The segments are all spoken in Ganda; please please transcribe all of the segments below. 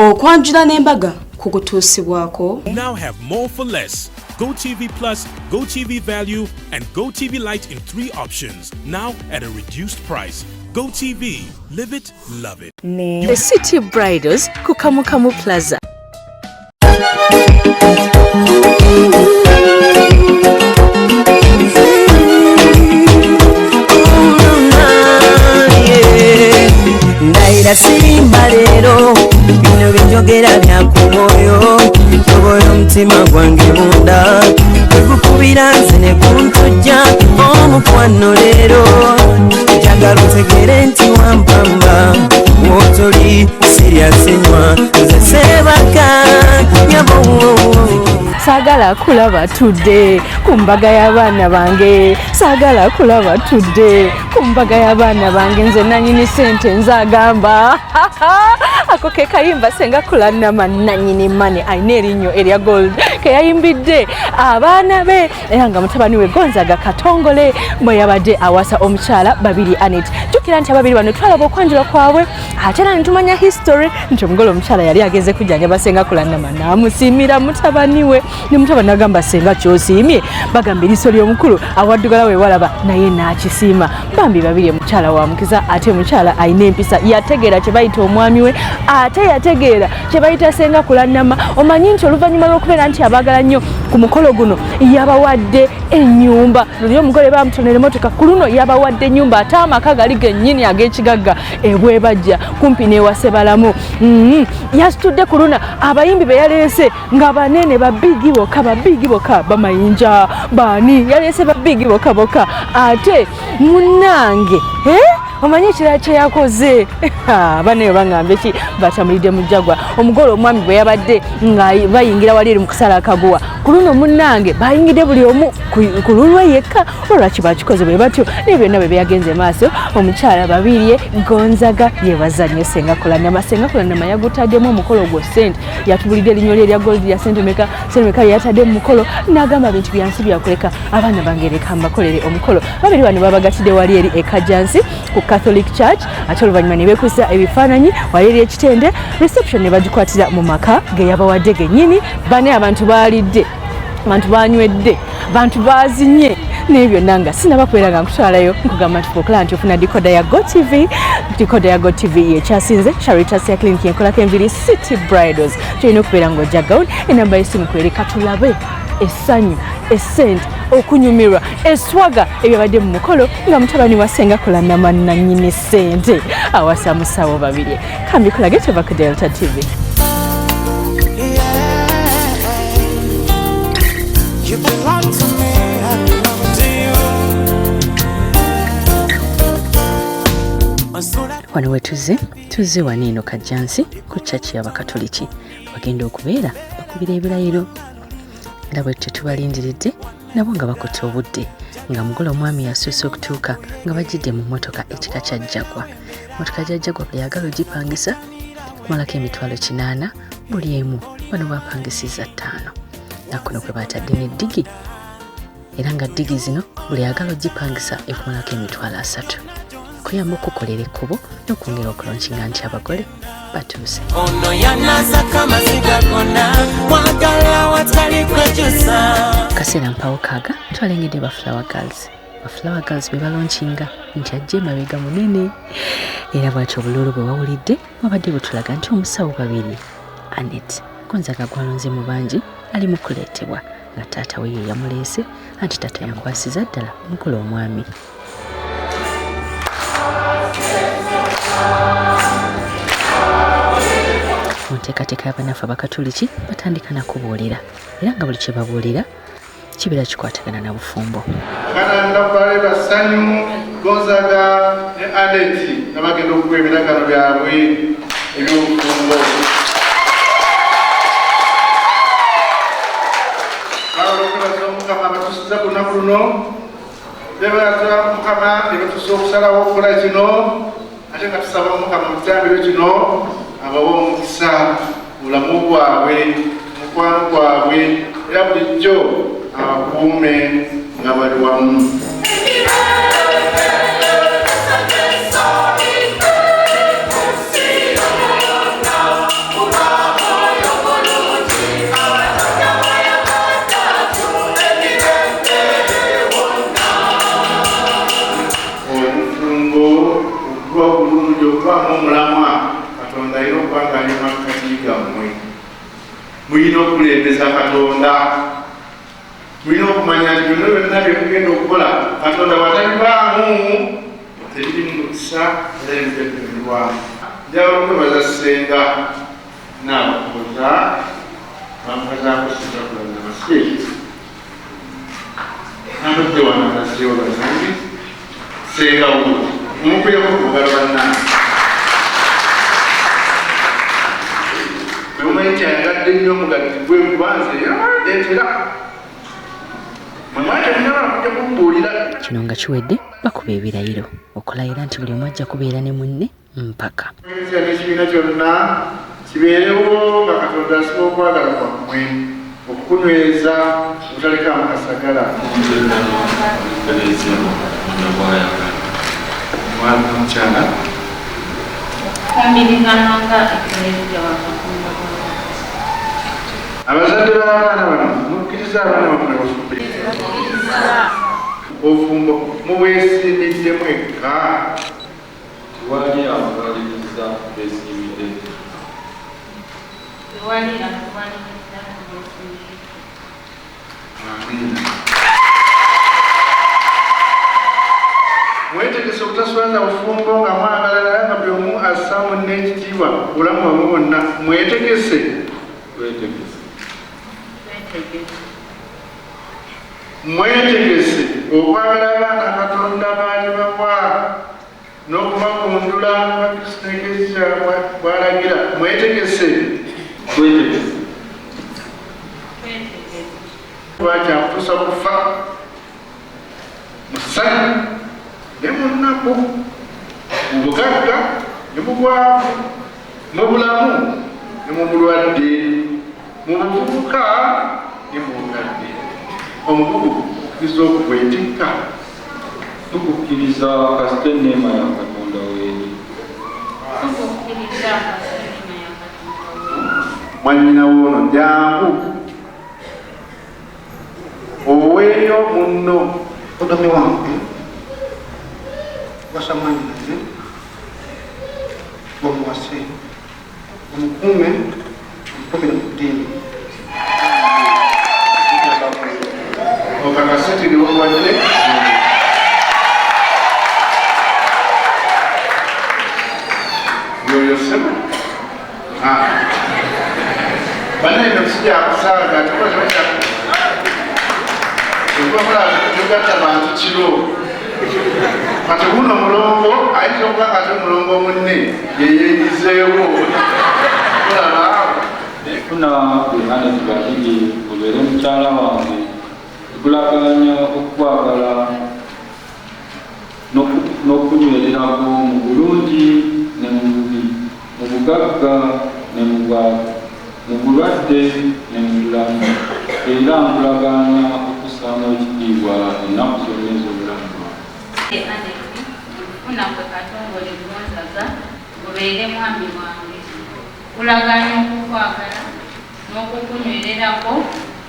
Okwanjula n'embaga kukutuusibwako. Now have more for less. GoTV Plus, GoTV Value, and GoTV Lite in three options, now at a reduced price. GoTV, live it, love it. Ne The City Bridals ku Kamukamu Plaza. Ndayira sirimba leero, bino byenjogera bya ku mwoyo. Tobola omutima gwange munda, tegukubira nze ne guntujja. Omukwano leero njagala otegere nti wampamba, wotoli siryasinywa nze sebaka nyabo. Saagala kulaba tudde ku mbaga y'abaana bange, saagala kulaba tudde ku mbaga y'abaana bange. Nze nanyini sente, nze agamba. Ako ke kayimba Senga Kulanama nanyini mane alina erinnyo erya gold ke yayimbidde abaana be, era nga mutabani we Gonzaga Katongole bwe yabadde awasa omukyala Babiri Anet. Jjukira nti ababiri bano twalaba okwanjula kwabwe, ate era netumanya history nti omugole omukyala yali ageze kujjanjaba Senga Kulanama n'amusiimira mutabani we, ne mutabani agamba, "Senga, kyosiimye?" Bagamba eriiso ly'omukulu awaddugala we walaba naye n'akisiima. Bambi babiri mukyala wa mukisa, ate mukyala alina empisa, yategeera kye bayita omwami we, ate yategeera kye bayita Senga Kulanama. Omanyi nti oluvannyuma lw'okubeera nti abaagala nnyo, ku mukolo guno yabawadde ennyumba. Luli omugole bamutonera emotoka, ku luno yabawadde ennyumba, ate amaka gali gennyini ag'ekigagga ebwebajja kumpi n'ewasebalamu. Yasitudde ku luna abayimbi be yaleese nga banene, ba big bokka, ba big bokka, bamayinja baani, yaleese ba big bokka bokka. Ate munnange, eh? Omanyi ekirala kye yakoze? Baneyo baŋŋambe ki, batambulidde mu Jaguar. Omugole omwami bwe yabadde nga bayingira wali eri mu kusala akaguwa, ku luno munnange bayingidde buli omu ku lulwe yekka. Olwaki bakikoze bwe batyo? Naye byonna bwe byagenze maaso, omukyala Babirye Gonzaga yebaza nnyo Senga Kulanama. Senga Kulanama yagutaddemu omukolo gwo sente, yatubulidde erinnyo lye erya gold lya sente meka, sente meka yatadde mu mukolo, n'agamba, "Bintu byansi byakuleka, abaana bange leka mbakolere omukolo." Babiri bano babagatidde wali eri ekajansi ku Catholic Church, ate oluvannyuma ne beekusa ebifaananyi wali eri ekitende. Reception ne bagikwatira mu maka ge yabawadde gennyini. Bane abantu baalidde, abantu banywedde, abantu bazinye, naye byonna nga sinaba kubeera nga nkutwalayo, nkugamba nti okulaba nti ofuna decoder ya GoTV. Decoder ya GoTV yekyasinze Charitas ya Clinic enkolako enviri, City Bridals. Kyolina okubeera ng'ojja gown, enamba y'essimu kweri. Katulabe essanyu, essente, okunyumirwa, eswaga ebyabadde mu mukolo nga mutabani wa Senga Kulanama nanyini ssente awasa musawo Babiri. Kambikulage kyova ku Delta TV. You belong to me, I belong to you. Wano wetuzze, tuzze wano eno Kajjansi ku church y'Abakatoliki, bagenda okubeera bakubira ebirayiro, era bwe tutyo tubalindiridde nabo nga bakutte obudde, nga mugole omwami yasoose okutuuka nga bajjidde mu mmotoka ekika kya Jaguar. Mmotoka gya Jaguar buli ayagala ogipangisa kumalako 800,000 buli emu, bano bapangisiza ttaano. Nakuno kwe batadde n'eddigi, era nga ddigi zino buli ayagala ogipangisa ekumalako 30,000, kuyamba okukolera ekkubo n'okwongera okulaunchinga nti abagole batuuse. Ono yanazako amaziga gonna, mwagala watali kwejusa. Kaseera mpawo kaaga twalengedde ba Flower Girls. Ba Flower Girls be balaunchinga nti ajja emabega munene, era bwatyo obuluulu bwe wawulidde bwabadde butulaga nti omusawo Babiri Anet Gonzaga gwalonze mu bangi ali mu kuleetebwa, nga taata we ye yamuleese, anti taata yankwasiza ddala omukulu omwami. Mu nteekateeka y'abannaffe Abakatuliki batandika nakubuulira, era nga buli kye babuulira kibeera kikwatagana na bufumbo. Abaana bale basanyu Gonzaga ne Aneti nga bagenda okuwa ebiragano byabwe ebyobufumbo. Baagala okwebaza Omukama abatusiza ku lunaku luno. Bebaza Mukama ebatusa okusalawo okukola kino, ate nga tusaba Omukama mu kitambiro kino abawe omukisa mu bulamu bwabwe, mukwano gwabwe, era bulijjo abakuume nga bali wamu. Mulina okukulembeza Katonda. Mulina okumanya nti byonna byonna bye mugenda okukola Katonda bw'atabivaamu tebiri mu mukisa era ebijja. Njagala okwebaza Ssenga n'abakoza bamukazaako Ssenga Kulabira Masiye. Nambadde wano azzeewo bannange. Ssenga wuuyo mumukubireko ku ngalo bannange. Mumanyi nti ayagadde nnyo omugatti gwe kuba nze yandeetera. Mwe mwali temunyala kujja kumbuulira. Kino nga kiwedde bakuba ebirayiro okulayira nti buli omu ajja kubeera ne munne mpaka. Ekkanisa n'ekibiina kyonna kibeerewo nga Katonda asiba okwagala kwammwe okukunyweza obutalekaamu kasagala. Omwami n'omukyala. Okufumbiriganwa nga Eklezia wa Katonda bw'alagira. Abazadde b'abaana bano mukkiriza abaana bammwe bafumbiriganwe? Obufumbo mubwesiimidde mwekka? Tewali atuwalirizza beesiimidde. Tewali atuwalirizza beesiimidde. Amiina. Mwetegese obutaswaza bufumbo nga mwagalana era nga buli omu assa munne ekitiibwa obulamu bwammwe bwonna. Mwetegese? Twetegese. Twetegese. Mwetegese okwagala abaana Katonda b'alibawa n'okubagundula nga Kristo n'Eklezia bw'alagira? Mwetegese? Twetegese. Twetegese. Kuba kya kutuusa kufa mu ssanyu ne mu nnaku, mu bugagga ne mu bwavu, mu bulamu ne mu bulwadde, mu buvubuka ne mu bukadde. Omugugu okukkiriza okugwetikka. Tukukkiriza kasita enneema ya Katonda weeri. Tukukkiriza kasita enneema ya Katonda weeri. Mwannyina w'ono jangu oweeyo munno. Mukoddomi wange wasa mwannyinaze omuwase, omukuume, omukuumire mu ddiini. Okakase nti bakuwadde. Yoyo ssebo. Bannange no sijakusaaga tegatta bantu kiro. Kati guno mulongo ayinza okuba nga ate mulongo munne yeyeeyizeewo. Olaba awo. Nfuna gwe Annet Babirye obeere mukyala wange. Nkulagaanya okukwagala n'okukunywererako mu bulungi ne mu bubi, mu bugagga ne mu bwavu, mu bulwadde ne mu bulamu, era nkulagaanya okukussaamu ekitiibwa ennaku zonna ez'obulamu bwange. Nze Annet, nkufuna ggwe Katongole Gonzaga obeere mwami wange. Nkulagaanya okukwagala n'okukunywererako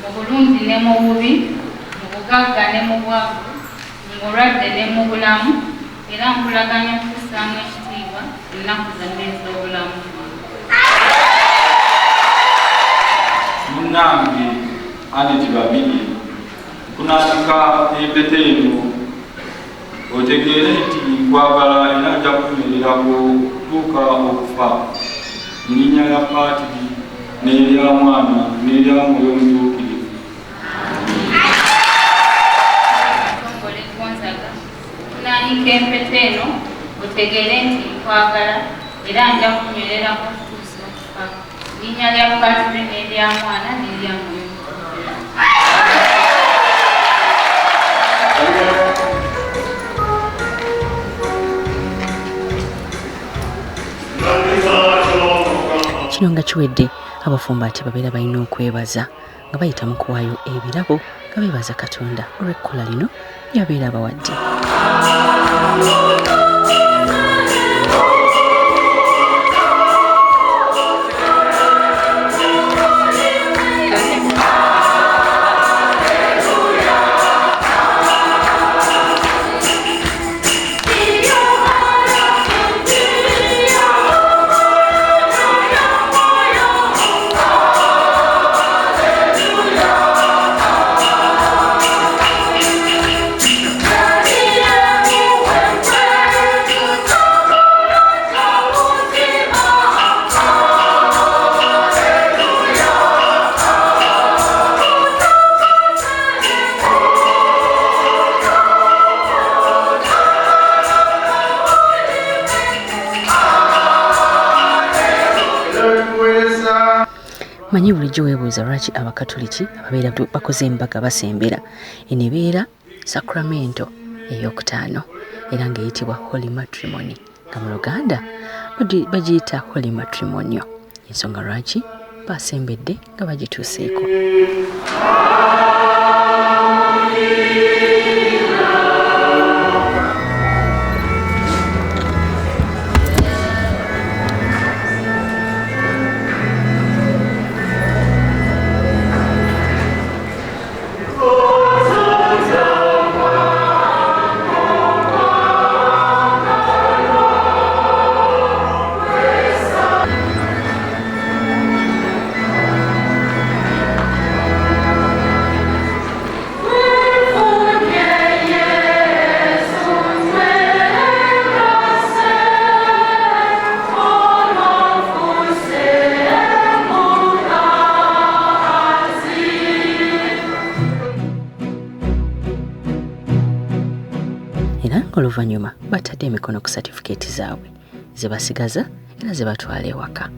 mu bulungi ne mu bubi, mu bugagga ne mu bwavu, mu bulwadde ne mu bulamu, era nkulagaanya okukussaamu ekitiibwa ennaku zonna ez'obulamu bwange. Munnange Annet Babirye, nkunaanika empeta eno otegeere nti nkwagala era nja kukunywererako okutuuka okufa. Mu linnya lya Paatiri n'erya Mwana n'erya Mwoyo Mutuukirivu. Katongole Gonzaga, nkunaanika empeta eno otegeere nti nkwagala era nja kukunywererako okutuusa okufa. Mu linnya lya Paatiri n'erya Mwana n'erya Mwoyo Mutuukirivu. Kino nga kiwedde, abafumbo ate babeera balina okwebaza nga bayita mu kuwaayo ebirabo nga beebaza Katonda olw'ekkola lino ly'abeera abawadde. Manyi bulijjo weebuuza lwaki Abakatoliki ababeera bakoze embaga basembera. Eno ebeera sakramento ey'okutaano era ng'eyitibwa Holy Matrimony, nga mu Luganda bagiyita Holy Matrimonio. Ensonga lwaki basembedde nga bagituuseeko. Era ng'oluvannyuma batadde emikono ku satifikeeti zaabwe ze basigaza era ze batwala ewaka.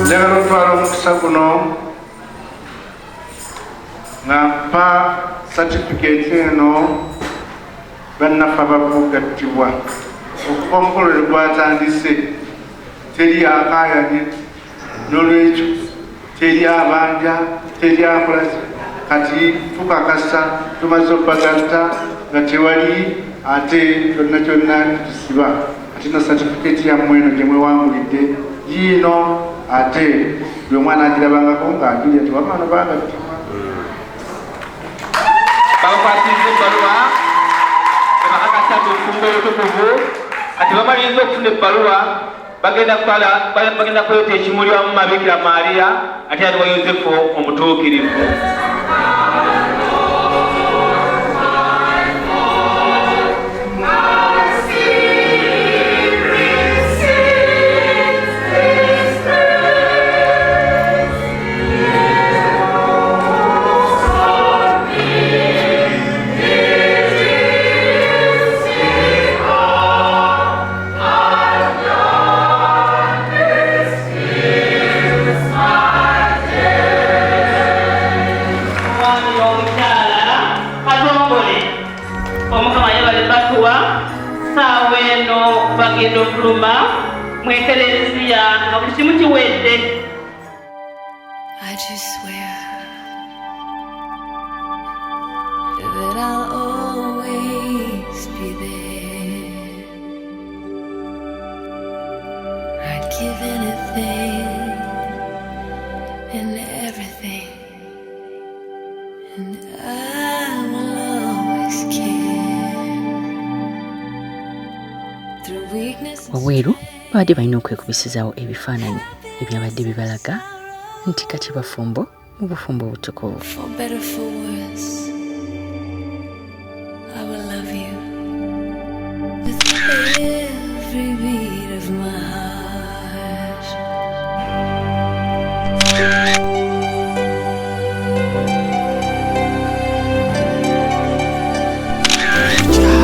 Njagala okutwala omukisa guno nga mpa satifikeeti eno bannaffe abakugattibwa. Okuva omukolo lwe gwatandise teri akaayanye, n'olwekyo teri abanja, teri akola. Kati tukakasa tumaze okubagatta nga tewali ate kyonna kyonna tusiba. Ate no satifikeeti yammwe eno gye mwewangulidde yiino, ate buli omwana agirabangako ng'ajulira nti wamma bano baagattibwa. Babakwasizza ebbaluwa ebakakasa mu bufumbo obutukuvu. Ati bamaliriza okufuna ebbaluwa bagenda kuleeta ekimuli wamu Bikira Maria ate ali wa Yosefu omutuukirivu. Omukama yebale batuwa saawa eno bagenda ofuluma mu ekereziya nga buli kimu kiwedde. I just swear that I'll always be there. I'd give anything and everything, and I will always care. Through weakness and Wabweru babadde balina okwekubisizaawo ebifaananyi ebyabadde bibalaga nti kati bafumbo mu bufumbo obutukuvu. For better, for worse, I will love you with every beat of my heart.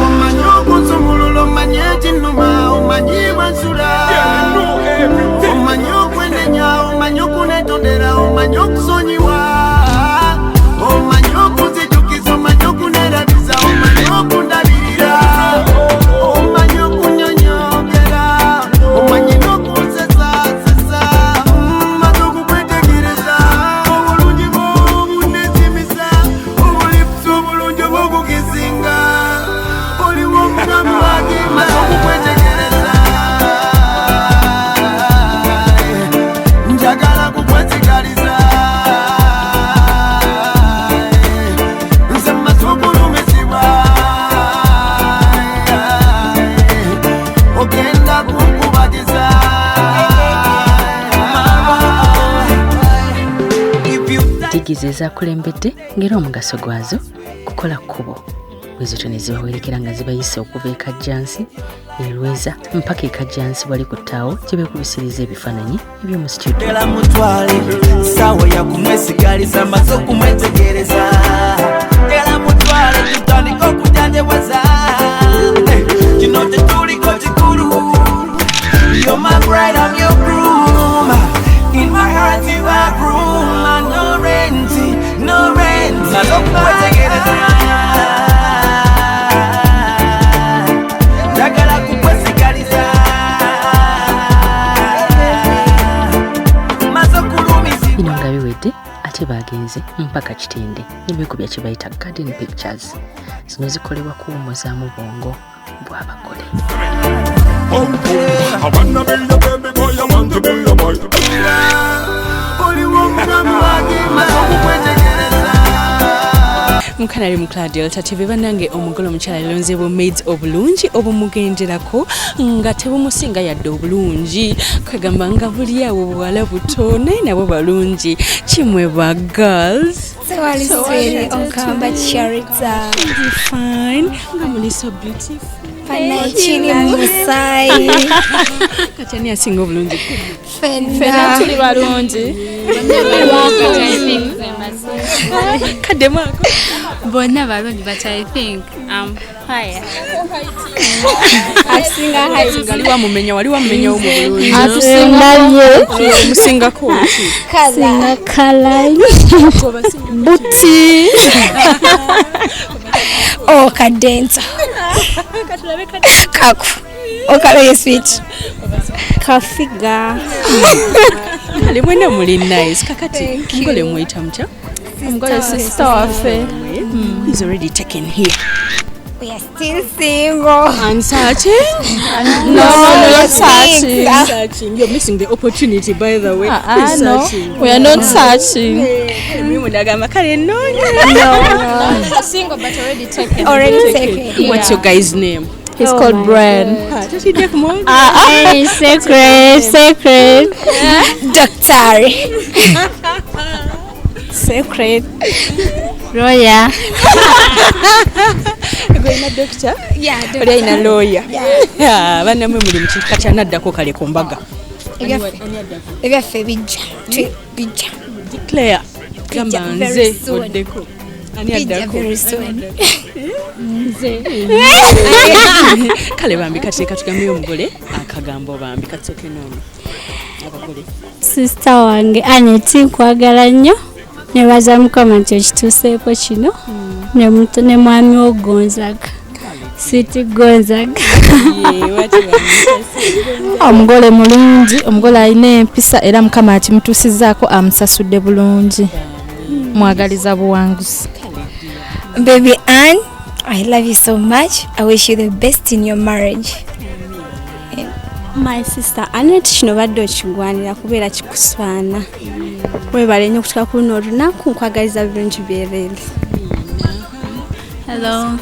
Omanyi okunzumulula, omanyi ekinnuma, omanyi bwensula, omanyi okwenenya, omanyi okunetondera, omanyi okusonyiwa, omanyi okunzijukiza, omanyi okunerabiza, omanyi okundabirira, omanyi okunyonyogera, omanyi n'okunsesasesa, maze okukwetegereza obulungi bw'obunezimisa, obulipusa obulungi obw'okukisinga, oliwo omugamba wage, maze okukwetegereza, njagala kukwesigaliza, nze maze okulumizibwa, ogenda kunkubagiza. Enjigiriza ezaakulembedde ng'era omugaso gwazo kukola kkubo Bwe zityo ne zibawerekera nga zibayise okuva e Kajjansi e Lweza mpaka e Kajjansi wali ku ttaawo gye beekubisiriza ebifaananyi eby'omu studio. Era mutwale sawa ya kumwesigaliza maze okumwetegereza era mutwale tutandika okujanjewaza kino tetuliko kikulu. You're my bride, I'm your groom. In my heart you have room. No rent, no rent. Maze okumwetegereza njagala kukwesigaliza. Bino nga biwedde ate bagenze mpaka Kitende ne beekubya kye bayita garden pictures. Zino zikolebwa kuwummuzaamu bwongo bw'abagole. I wanna be your baby boy, I want to be your boy. Mukanali mu Club Delta TV bannange omugole omukyala yalonze bu maids obulungi obumugenderako nga tebumusinga yadde obulungi kagamba nga buli awo buwala buto naye nabo balungi kimwe ba girls. Sewali okamba Charita. Fine nga muli so beautiful. Panachini musai. Kati ani asinga obulungi? Fenna tuli balungi. Kadde mwako. Bonna balungi but I think I'm higher. Asinga high. Ngali wamumenya wali wamumenya omulungi. Atusinga ye. Omusingako ki? Singa kala. Buti. Oh, kadenza. Kaku. Okaloye sweet. Kafiga. Kale mwena muli nice. Kakati mugole muyita mutya? Mugole sister waffe. Who is already taken here? We are still single. And searching? No, not searching. Searching. You're missing the opportunity, by the way. No, we are not searching. No. Single but already taken. Already taken. What's your guy's name? He's called Brian. Hey, secret, secret. Doctor. Secret. Lawyer. Olina doctor? Yeah, doctor. Olina lawyer. Yeah, bannamwe muli mu kika kya naddako kale ku mbaga. Ebyaffe bijja. Bijja. Declare. Gamba nze oddeko. Ani addako? Nze. Kale bambi kati katugambe omugole akagambo bambi katusooke n'ono. Abagole. Sister wange Aneti nkwagala nnyo. Nebaza Mukama nti okituuseeko kino ne mwami wo Gonzaga. Siti Gonzaga. Omugole mulungi, omugole alina empisa era Mukama akimutuusizzaako amusasudde bulungi. Mwagaliza buwanguzi. Baby Ann, I love you so much. I wish you the best in your marriage. My sister Annette kino badde okigwanira kubeera kikuswana. Webale nnyo okutuuka ku luno olunaku nkwagaliza birungi byereere. Hello.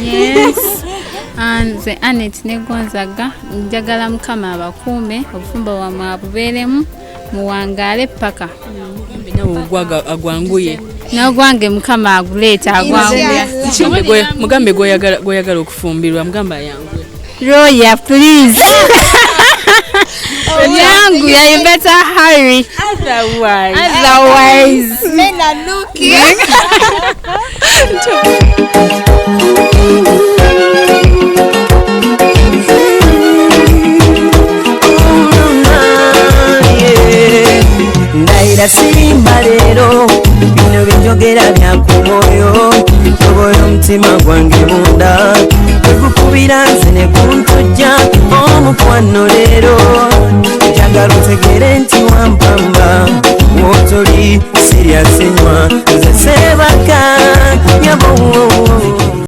Yes. Nze Annette ne Gonzaga njagala Mukama abakuume obufumbo bwammwe abubeeremu muwangaale paka. Nawe agwanguye. N'ogwange Mukama aguleeta agwanguye. Mugambe gw'oyagala okufumbirwa mugambe ayanguye. Roya, please. Yangu, you better hurry. Otherwise. Men are looking. Ndayira sirimba leero bino byenjogera bya ku mwoyo tobola omutima gwange munda gwegukubira nze ne guntujja omukwano leero njagala otegere nti wampamba wotoli sirya sinywa nze seebaka nyabo.